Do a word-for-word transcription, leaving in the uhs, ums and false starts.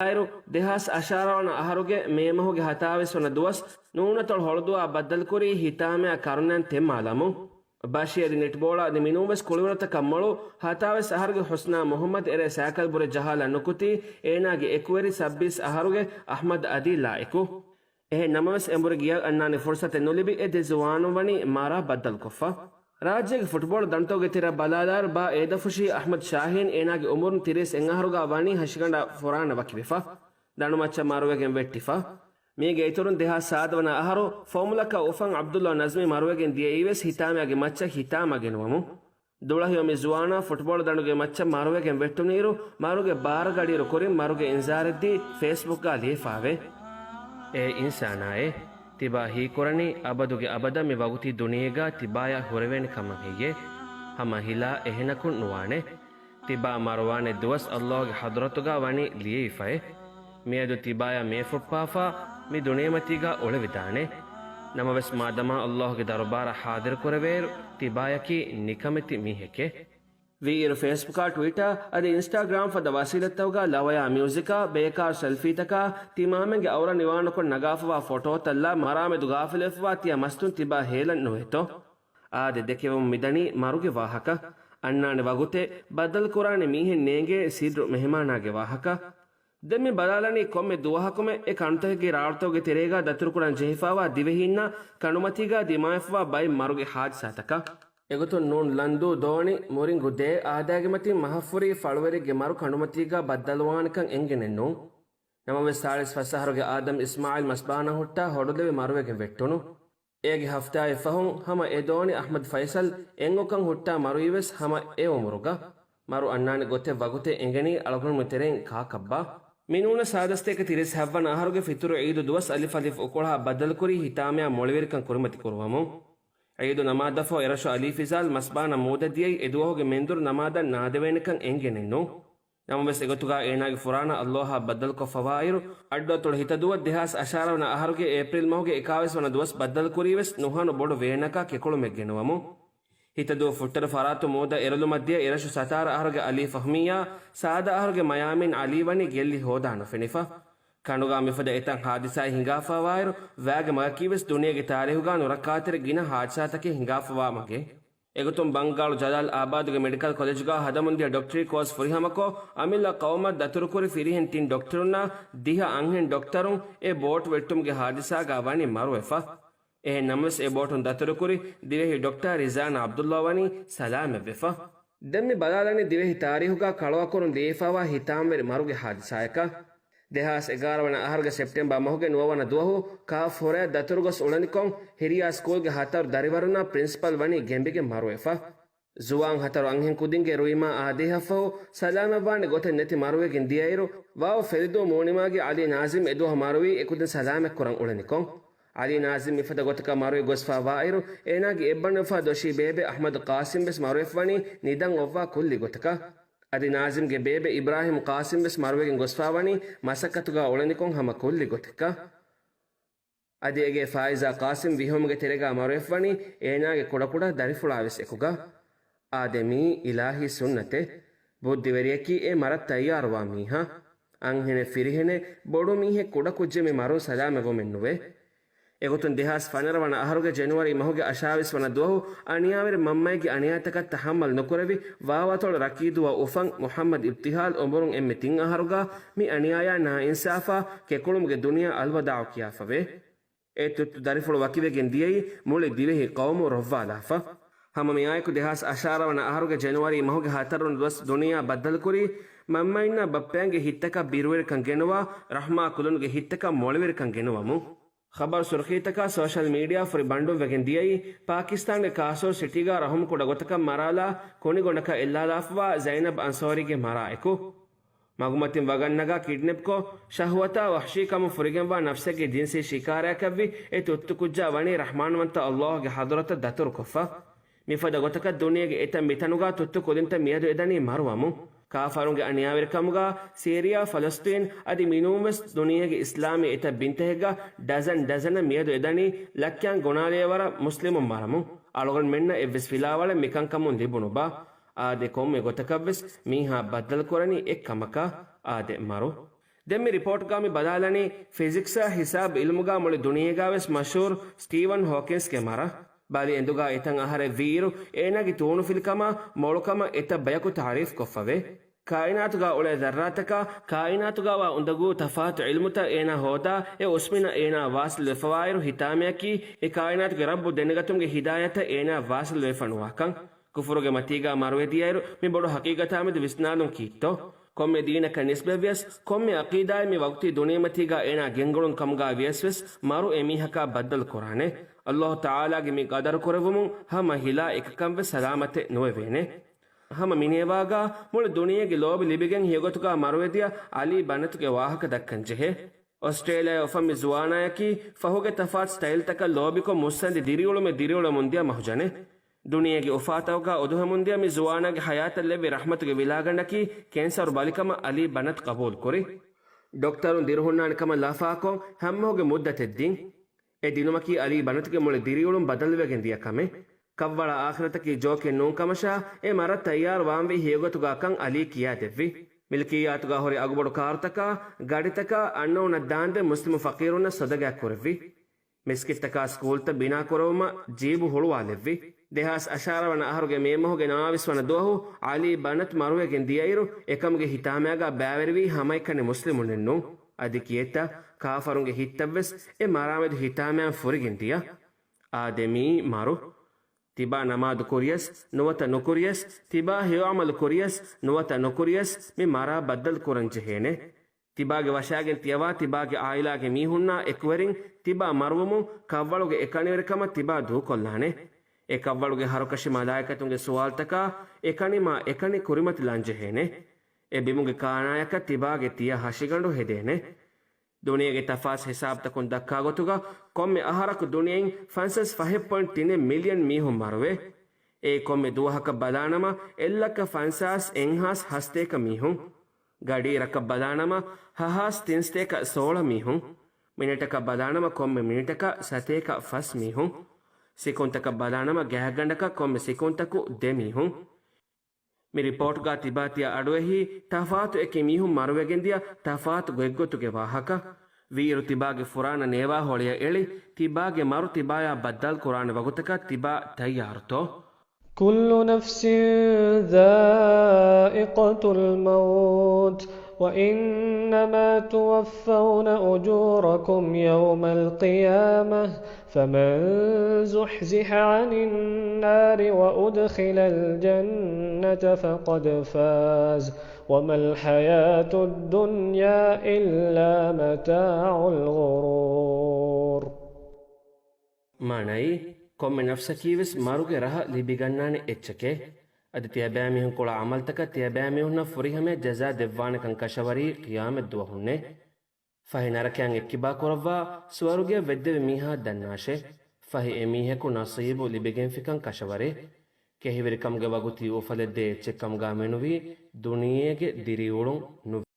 އާއިރު، ދެހާސް އަށާރަ ވަނަ އަހަރުގެ މޭ މަހުގެ ހަތާވީސް ވަނަ ދުވަސް ނޫނަތޮޅު ހޮޅުދުވާ ބައްދަލުކުރީ ހިތާމަޔާ ކަރުނައިން ތެއްމާލަމުން. ބަޝީރު ނެޓްބޯޅަ އަދި މިނޫންވެސް ކުޅިވަރުތަކަށް މޮޅު ހަތާވީސް އަހަރުގެ ހުސްނާ މުހައްމަދު އެރޭ ސައިކަލް ބުރެ ޖަހާލާ ނުކުތީ، އޭނާގެ އެކުވެރި ސައްބީސް އަހަރުގެ އަޙްމަދު އަދީލާ އެކު. އެހެން ނަމަވެސް، އެނބުރި ގިޔަ އަންނާނެ ފުރުސަތެއް ނުލިބި އެ ދެ ޒުވާނުން ވަނީ މާރާ ބައްދަލުކޮށްފަ. ރާއްޖޭގެ ފުޓްބޯޅަ ދަނޑުތަކުގެ ތެރެއަށް ބަލާލާއިރު، ބާ އޭދަފުށީ އަޙްމަދު ޝާހީން އޭނާގެ އުމުރުން ތިރީސް އެއް އަހަރުގަ ވަނީ ހަށިގަނޑާ ފުރާނަ ވަކިވެފަ. ދަނޑުމައްޗަށް މަރުވެގެން ވެއްޓިފަ. މީގެ އިތުރުން ދެހާސް ސާދަ ވަނަ އަހަރު ފޯމުލަކަށް އުފަން ޢަބްދުﷲ ނަޒްމީ މަރުވެގެން ދިޔައީވެސް ހިތާމަޔާގެ މައްޗަށް ހިތާމަ ގެނުވަމުން. ދުޅަހިޔޮ މި ޒުވާނާ ފުޓްބޯޅަ ދަނޑުގެ މައްޗަށް މަރުވެގެން ވެއްޓުނުއިރު، މަރުގެ ބާރަ ގަޑިއިރު ކުރިން މަރުގެ އިންޒާރެއްދީ ފޭސްބުކްގަ ލިޔެފައެވެ. އޭ އިންސާނާއޭ! ތިބާ ހީކުރަނީ އަބަދުގެ އަބަދަށް މި ވަގުތީ ދުނިޔޭގަ ތިބާޔަށް ހުރެވޭނެ ކަމަށް ހެއްޔޭ؟ ހަމަ ހިލާ އެހެނަކުން ނުވާނެ. ތިބާ މަރުވާނެ ދުވަސް ﷲގެ ޙަޟްރަތުގަ ވަނީ ލިޔެވިފައޭ. މިއަދު ތިބާޔަށް މޭފުއްޕާފަ މި ދުނިޔެމަތީގަ އުޅެވިދާނެ. ނަމަވެސް، މާދަމާ ﷲގެ ދަރުބާރަށް ޙާޟިރު ކުރެވޭއިރު، ތިބާޔަކީ ނިކަމެތި މީހެކޭ. ވީއިރު ފޭސްބުކާ، ޓްވިޓާ އަދި އިންސްޓާގްރާމް ފަދަ ވަސީލަތްތަކުގަ ލަވަޔާ މިއުޒިކާ، ބޭކާރު ސެލްފީތަކާ، ތިމާމެންގެ އައުރާ ނިވާނުކޮށް ނަގާފަވާ ފޮޓޯތައްލާ، މަރާމެދު ޣާފިލުވެފަވާ ތިޔަ މަސްތުން ތިބާ ހޭލަން ނުވޭތޯ؟ އާދެ، ދެކެވަމުން މިދަނީ މަރުގެ ވާހަކަ. އަންނާނެ ވަގުތެއް ބައްދަލުކުރާނެ މީހެއް ނޭނގޭ ސިއްރު މެހެމާނާގެ ވާހަކަ. ދެން މި ބަލާލަނީ ކޮންމެ ދުވަހަކުމެ އެ ކަނޑުތަކެއްގެ ރާޅުތަކުގެ ތެރޭގަ ދަތުރުކުރަން ޖެހިފަވާ ދިވެހީންނާ ކަނޑުމަތީގަ ދިމާވެފަވާ ބައެއް މަރުގެ ހާދިސާތަކަށް. އެގޮތުން ނޫން ލަންދޫ ދޯނި މުރިންގު ދޭ އާދައިގެމަތިން މަހަށްފުރި ފަޅުވެރިއެއްގެ މަރު ކަނޑުމަތީގަ ބައްދަލުވާނެކަން އެނގެނެއްނޫން. ނަމަވެސް، ސާޅީސް ފަސް އަހަރުގެ އާދަމް އިސްމާޢީލް މަސްބާނަ ހުއްޓާ ހޮޑުލެވި މަރުވެގެން ވެއްޓުނު. އޭގެ ހަފްތާއެއް ފަހުން ހަމަ އެ ދޯނި އަޙްމަދު ފައިސަލް އެއްއޮކަން ހުއްޓާ މަރުވީވެސް ހަމަ އެ އުމުރުގަ. މަރު އަންނާނެ ގޮތެއް ވަގުތެއް އެނގެނީ އަޅުގަނޑުމެން ތެރެއިން ކާކަށްބާ؟ މިނޫނަސް ސާދަ ސަތޭކަ ތިރީސް ހަތްވަނަ އަހަރުގެ ފިތުރު ޢީދު ދުވަސް އަލިފް އަލިފް އުކުޅަހާ ބައްދަލުކުރީ ހިތާމަޔާ މޮޅިވެރިކަން ކުރިމަތި ކުރުވަމުން. ޢީދު ނަމާދަށްފަހު އެރަށު އަލީ ފިޒާލް މަސްބާނަ މޫދަށް ދިޔައީ އެ ދުވަހުގެ މެންދުރު ނަމާދަށް ނާދެވޭނެކަން އެނގެނެއްނޫން. ނަމަވެސް، އެގޮތުގަ އޭނާގެ ފުރާނަ ﷲއާ ބައްދަލުކޮށްފަވާއިރު، އައްޑުއަތޮޅު ހިތަދުވަ ދެހާސް އަށާރަ ވަނަ އަހަރުގެ އޭޕްރީލް މަހުގެ އެކާވީސް ވަނަ ދުވަސް ބައްދަލުކުރީވެސް ނުހަނު ބޮޑު ވޭނަކާ ކެކުޅުމެއް ގެނުވަމުން. ހިތަދުވަ ފުއްޓަރު ފަރާތު މޫދަށް އެރޮލުމަށްދިޔަ އެރަށު ސަތާރަ އަހަރުގެ އަލީ ފަހުމިއްޔާ، ސާދަ އަހަރުގެ މަޔާމީން އަލީ ވަނީ ގެއްލި ހޯދާ ނުފެނިފަ. ކަނޑުގަ މިފަދަ އެތައް ހާދިސާއެއް ހިނގާފަވާއިރު، ވައިގެ މަގަކީވެސް ދުނިޔޭގެ ތާރީހުގަ ނުރައްކާތެރި ގިނަ ހާދިސާތަކެއް ހިނގާފަވާ މަގެއް. އެގޮތުން ބަންގާޅު ޖަލާލް އާބާދުގެ މެޑިކަލް ކޮލެޖުގަ ހަދަމުންދިޔަ ޑޮކްޓަރީ ކޯސް ފުރިހަމަކޮށް، އަމިއްލަ ޤައުމަށް ދަތުރުކުރި ފިރިހެން ތިން ޑޮކްޓަރުންނާ ދިހަ އަންހެން ޑޮކްޓަރުން އެ ބޯޓް ވެއްޓުމުގެ ހާދިސާގަ ވަނީ މަރުވެފަ. އެހެން ނަމަވެސް، އެ ބޯޓުން ދަތުރުކުރި ދިވެހި ޑޮކްޓަރ ރިޒާނާ ޢަބްދުﷲ ވަނީ ސަލާމަތްވެފަ. ދެން މި ބަލާލަނީ ދިވެހި ތާރީހުގަ ކަޅުއަކުރުން ލިޔެފަވާ ހިތާމަވެރި މަރުގެ ހާދިސާއަކަށް. ދެހާސް އެގާރަ ވަނަ އަހަރުގެ ސެޕްޓެމްބަރ މަހުގެ ނުވަ ވަނަ ދުވަހު ކާފް ހުރަޔަށް ދަތުރުގޮސް އުޅެނިކޮށް، ހިރިޔާ ސްކޫލްގެ ހަތަރު ދަރިވަރުންނާ ޕްރިންސިޕަލް ވަނީ ގެނބިގެން މަރުވެފަ. ޒުވާން ހަތަރު އަންހެން ކުދިންގެ ރުއިމާ އާދޭހަށްފަހު، ސަލާމަތްވާނެ ގޮތެއް ނެތި މަރުވެގެން ދިޔައިރު، ވާވު ފެލިދޫ މޫނިމާގެ އަލީ ނާޒިމް އެދުވަހު މަރުވީ އެކުދިން ސަލާމަތްކުރަން އުޅެނިކޮށް. އަލީ ނާޒިމް މިފަދަ ގޮތަކަށް މަރުވި ގޮސްފަ ވާއިރު، އޭނާގެ އެއްބަނޑު އުފާ ދޮށީ ބޭބެ އަޙްމަދު ޤާސިމް ވެސް މަރުވެފަވަނީ ނިދަން އޮއްވާ ކުއްލި ގޮތަކަށް. އަދި ނާޒިމްގެ ބޭބެ އިބްރާހިމް ޤާސިމް ވެސް މަރުވެގެން ގޮސްފަވަނީ މަސައްކަތުގަ އުޅެނިކޮށް ހަމަ ކުއްލި ގޮތަކަށް. އަދި އޭގެ ފާއިޒާ ޤާސިމް ވިހުމުގެ ތެރޭގަ މަރުވެފަވަނީ އޭނާގެ ކުޑަކުޑަ ދަރިފުޅާވެސް އެކުގަ. އާދެ، މީ އިލާހީ ސުންނަތެއް. ބުއްދިވެރިޔަކީ އެ މަރަށް ތައްޔާރުވާ މީހާ. އަންހެނެއް ފިރިހެނެއް ބޮޑު މީހެއް ކުޑަކުއްޖެއް މި މަރުން ސަލާމަތްވުމެއް ނުވޭ. އެގޮތުން ދެހާސް ފަނަރަ ވަނަ އަހަރުގެ ޖެނުއަރީ މަހުގެ އަށާވީސް ވަނަ ދުވަހު އަނިޔާވެރި މަންމައެއްގެ އަނިޔާތަކަށް ތަޙައްމަލް ނުކުރެވި، ވާވާތޮޅު ރަކީދުވާ އުފަން މުޙައްމަދު އިބްތިހާލް އުމުރުން އެންމެ ތިން އަހަރުގަ މި އަނިޔާޔާ ނާއިންސާފާ ކެކުޅުމުގެ ދުނިޔެއަށް އަލްވަދާޢު ކިޔާފަވޭ. އެ ތުއްތު ދަރިފުޅު ވަކިވެގެން ދިޔައީ މުޅި ދިވެހި ޤައުމު ރޮއްވާލާފަ. ހަމަ މިއާއެކު ދެހާސް އަށާރަ ވަނަ އަހަރުގެ ޖެނުއަރީ މަހުގެ ހަތަރު ވަނަ ދުވަސް ދުނިޔެއާ ބައްދަލުކުރީ، މަންމައިންނާ ބައްޕައިންގެ ހިތްތަކަށް ބިރުވެރިކަން ގެނުވާ، ރަޙްމާ ކުލުންގެ ހިތްތަކަށް މޮޅިވެރިކަން ގެނުވަމުން. ޚަބަރު ސުރުޚީތަކާ ސޯޝަލް މީޑިއާ ފުރި ބަންޑުން ވެގެން ދިޔައީ، ޕާކިސްތާންގެ ކާސޫރު ސިޓީގާ ރަހުމް ކުޑަ ގޮތަކަށް މަރާލާ، ކުނިގޮނޑަކަށް އެއްލާލާފަވާ ޒައިނަބް އަންސޯރީގެ މަރާ އެކު. މަގުމަތިން ވަގަށް ނަގާ ކިޑްނެޕްކޮށް، ޝަހުވަތާ ވަޙްޝީކަމުން ފުރިގެންވާ ނަފްސެއްގެ ޖިންސީ ޝިކާރައަކަށްވި އެ ތުއްތު ކުއްޖާ ވަނީ ރަޙްމާންވަންތަ ﷲގެ ޙަޟްރަތަށް ދަތުރުކޮށްފަ. މިފަދަ ގޮތަކަށް ދުނިޔޭގެ އެތައް މިތަނުގާ ތުއްތު ކުދިންތައް މިއަދު އެދަނީ މަރުވަމުން. ކާފަރުންގެ އަނިޔާވެރިކަމުގާ ސީރިޔާ، ފަލަސްޠީން އަދި މިނޫންވެސް ދުނިޔޭގެ އިސްލާމީ އެތައް ބިންތަކެއްގަ ޑަޒަން ޑަޒަނަށް މިއަދު އެދަނީ ލައްކައިން ގުނާލޭ ވަރަށް މުސްލިމުން މަރަމުން. އަޅުގަނޑުމެންނަށް އެއްވެސް ފިލާވަޅެއް މިކަންކަމުން ލިބުނުބާ. އާދެ، ކޮންމެ ގޮތަކަށްވެސް މީހާ ބައްދަލުކުރަނީ އެއްކަމަކާ. އާދެ، މަރު. ދެން މި ރިޕޯޓްގާ މި ބަލާލަނީ ފިޒިކްސްއާ ހިސާބް އިލްމުގާ މުޅި ދުނިޔޭގާވެސް މަޝްހޫރު ސްޓީވަން ހޯކިންސްގެ މަރަށް. ބަލި އެނދުގާ އެތަން އަހަރެއް ވީއިރު، އޭނާގެ ތޫނުފިލިކަމާ، މޮޅުކަމަށް އެތައް ބަޔަކު ތާރީފް ކޮށްފަވޭ. ކާއިނާތުގާ އުޅޭ ޒައްރާތަކާ، ކާއިނާތުގާވާ އުނދަގޫ ތަފާތު އިލްމުތައް އޭނާ ހޯދާ، އެ އުސްމިނަށް އޭނާ ވާސިލް ވެފަވާއިރު ހިތާމަޔަކީ، އެ ކާއިނާތުގެ ރައްބު ދެނެގަތުމުގެ ހިދާޔަތަށް އޭނާ ވާސިލް ވެފަ ނުވާކަން. ކުފުރުގެ މަތީގާ މަރުވެދިޔައިރު، މި ބޮޑު ހަޤީޤަތާމެދު ވިސްނާލުން ކީއްތޯ؟ ކޮންމެ ދީނަކަށް ނިސްބަތްވިޔަސް، ކޮންމެ އަޤީދާއެއް މި ވަގުތީ ދުނިޔެމަތީގާ އޭނާ ގެންގުޅުން ކަމުގާ ވިޔަސްވެސް، މަރު އެމީހަކާ ބައްދަލު ކުރާނެ. ﷲ ތަޢާލާގެ މި ޤަދަރު ކުރެއްވުމުން ހަމަ ހިލާ އެކަކަށްވެސް ސަލާމަތެއް ނުވެވޭނެ. ހަމަ މިނޭވާގާ މުޅި ދުނިޔޭގެ ލޯބި ލިބިގެން ހެޔޮގޮތުގާ މަރުވެދިޔަ ޢަލީ ބަނަތުގެ ވާހަކަ ދައްކަން ޖެހޭ. އޮސްޓްރޭލިޔާއަށް އުފަން މި ޒުވާނާޔަކީ ފަހުގެ ތަފާތު ސްޓައިލްތަކަށް ލޯބިކޮށް މުއްސަނދި ދިރިއުޅުމެއް ދިރިއުޅެމުންދިޔަ މަހުޖަނެއް. ދުނިޔޭގެ އުފާތަކުގާ އުދުހެމުންދިޔަ މި ޒުވާނާގެ ޙަޔާތަށް ލެއްވި ރަޙްމަތުގެ ވިލާގަނޑަކީ ކެންސަރު ބަލިކަމަށް ޢަލީ ބަނަތް ޤަބޫލުކުރި. ޑޮކްޓަރުން ދިރިހުންނާނެ ކަމަށް ލަފާކޮށް ހަމަހުގެ މުއްދަތެއް ދިން. އެ ދިނުމަކީ ޢަލީ ބަނަތުގެ މުޅި ދިރިއުޅުން ބަދަލުވެގެން ދިޔަ ކަމެއް. ކަށްވަޅާ އާޚިރަތަކީ ޖޯކެއް ނޫން ކަމަށާ، އެ މަރަށް ތައްޔާރު ވާންވީ ހެޔޮގޮތުގާކަން ޢަލީ ކިޔާދެއްވި. މިލްކިއްޔާތުގާ ހުރި އަގުބޮޑު ކާރުތަކާ، ގަޑިތަކާ އަންނައުނަށް ދާންދެން މުސްލިމު ފަޤީރުންނަށް ޞަދަގާތް ކުރެއްވި. މިސްކިތްތަކާ ސްކޫލްތައް ބިނާކުރެވުމަށް ޖީބު ހުޅުވާލެއްވި. ދެހާސް އަށާރަ ވަނަ އަހަރުގެ މޭ މަހުގެ ނަވާވީސް ވަނަ ދުވަހު ޢަލީ ބަނަތް މަރުވެގެން ދިޔައިރު، އެކަމުގެ ހިތާމައިގާ ބައިވެރިވީ ހަމައެކަނި މުސްލިމުންނެއްނޫން. އަދި ކިއެއްތަ ކާފަރުންގެ ހިތްތައްވެސް އެ މަރާމެދު ހިތާމައިން ފުރިގެން ދިޔަ. އާދެމީ މަރު. ތިބާ ނަމާދު ކުރިޔަސް ނުވަތަ ނުކުރިޔަސް، ތިބާ ހެޔޮ ޢަމަލު ކުރިޔަސް ނުވަތަ ނުކުރިޔަސް، މި މަރާ ބައްދަލު ކުރަން ޖެހޭނެ. ތިބާގެ ވަށާގެން ތިޔަވާ ތިބާގެ ޢާއިލާގެ މީހުންނާ އެކުވެރިން ތިބާ މަރުވުމުން ކަށްވަޅުގެ އެކަނިވެރިކަމަށް ތިބާ ދޫކޮށްލާނެ. އެ ކަށްވަޅުގެ ހަރުކަށި މަލާއިކަތުންގެ ސުވާލުތަކާ އެކަނިމާ އެކަނި ކުރިމަތިލާން ޖެހޭނެ. އެ ބިމުގެ ކާނާޔަކަށް ތިބާގެ ތިޔަ ހަށިގަނޑު ހެދޭނެ. ދުނިޔޭގެ ތަފާސް ހިސާބުތަކުން ދައްކާ ގޮތުގަ ކޮންމެ އަހަރަކު ދުނިޔެއިން ފަންސާސް ފަހެއް ޕޮއިންޓް ތިނެއް މިލިއަން މީހުން މަރުވޭ. އެއީ ކޮންމެ ދުވަހަކަށް ބަލާނަމަ އެއްލައްކަ ފަންސާސް އެއްހާސް ހަސަތޭކަ މީހުން. ގަޑިއިރަކަށް ބަލާނަމަ ހަހާސް ތިންސަތޭކަ ސޯޅަ މީހުން. މިނެޓަކަށް ބަލާނަމަ ކޮންމެ މިނެޓަކަށް ސަތޭކަ ފަސް މީހުން. ސިކުންތަކަށް ބަލާނަމަ ގާތްގަނޑަކަށް ކޮންމެ ސިކުންތަކު ދެ މީހުން. މި ރިޕޯޓްގާ ތިބާ ތިޔަ އަޑުއެހީ ތަފާތު އެކި މީހުން މަރުވެގެންދިޔަ ތަފާތު ގޮތްގޮތުގެ ވާހަކަ. ވީއިރު ތިބާގެ ފުރާނަ ނޭވާ ހޮޅިއަށް އެޅި، ތިބާގެ މަރު ތިބާޔާ ބައްދަލު ކުރާނެ ވަގުތަކަށް ތިބާ ތައްޔާރުތޯ؟ كل نفس ذائقة الموت وإنما توفون أجوركم يوم القيامة فمن زحزح عن النار وأدخل الجنة فقد فاز وما الحياة الدنيا إلا متاع الغرور. މާނައީ، ކޮންމެ ނަފްސަކީވެސް މަރުގެ ރަހަ ލިބިގަންނާނެ އެއްޗެކޭ. އަދި ތިޔަބައިމީހުން ކުޅަ ޢަމަލުތަކަށް ތިޔަބައިމީހުންނަށް ފުރިހަމަޔަށް ޖަޒާ ދެއްވާނެކަން ކަށަވަރީ ޤިޔާމަތްދުވަހުންނޭ. ފަހެ ނަރަކަޔަށް އެއްކިބާ ކުރައްވާ، ސުވަރުގެއަށް ވެއްދެވި މީހާ ދަންނާށޭ. ފަހެ އެމީހަކު ނަސީބު ލިބިގެންފިކަން ކަށަވަރޭ. ކެހިވެރިކަމުގެ ވަގުތީ އުފަލެއްދޭ އެއްޗެއްކަމުގާ މެނުވީ ދުނިޔޭގެ ދިރިއުޅުން ނުވޭ.